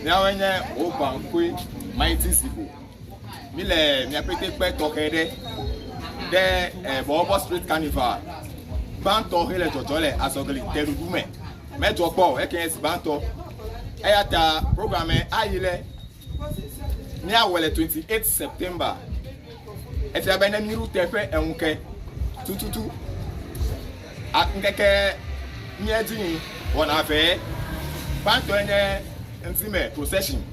Míawoe nye Obankwe Mighty Zibo. Mi le miaƒe kpekpe tɔxɛ ɖe ɖe eh, Bɔbɔbɔ Street Carnival gbãtɔ he le dzɔdzɔ le azɔgli teɖuɖu me. Medzɔ kpɔ o, eke nye zi gbãtɔ. Eya ta program ayi le míawɔ le 28 September. Efia be ne míɖo teƒe eŋu ke tututu a ŋkeke mía dzi yi wɔna vɛ. Gbãtɔe nye ŋdime procession,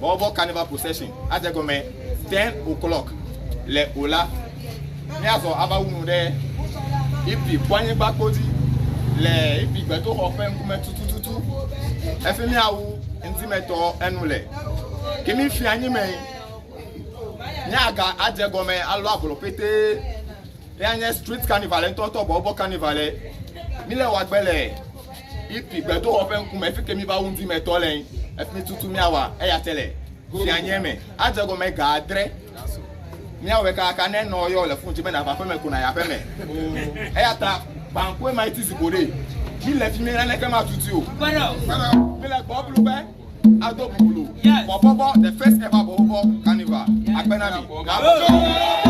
Bɔbɔbɔ Carnival procession adze gɔme 10 o'clock le Ola. Míazɔ ava wu nu ɖe Ipi kpɔanyigba kpo dzi le Ipi gbedoxɔ ƒe ŋkume tutututu. Efi míawu ŋdimetɔ enu le. Ke mí fia anyi me míaga adze gɔme alɔ ablɔ petee. Eya nye street carnival ŋutɔŋutɔ bɔbɔ carnival. Míle wagbe le Ipi gbedoxɔ ƒe ŋkume efi ke míva wu ŋdimetɔ le. Efi mi tutu míawa eya tse le fia nye me. Adze gɔme ga adre. Míawɔe kaka ne nɔ yɔ le fon dzi be nàva aƒeme ko nàyi aƒeme. Eya ta Bankoe Mighty Zibo ɖe. Míle fi mi naneke matutui o. Míle gbɔ blu be ado bublu. Bɔbɔbɔ the first ever bɔbɔbɔ carnival. Akpe na mi.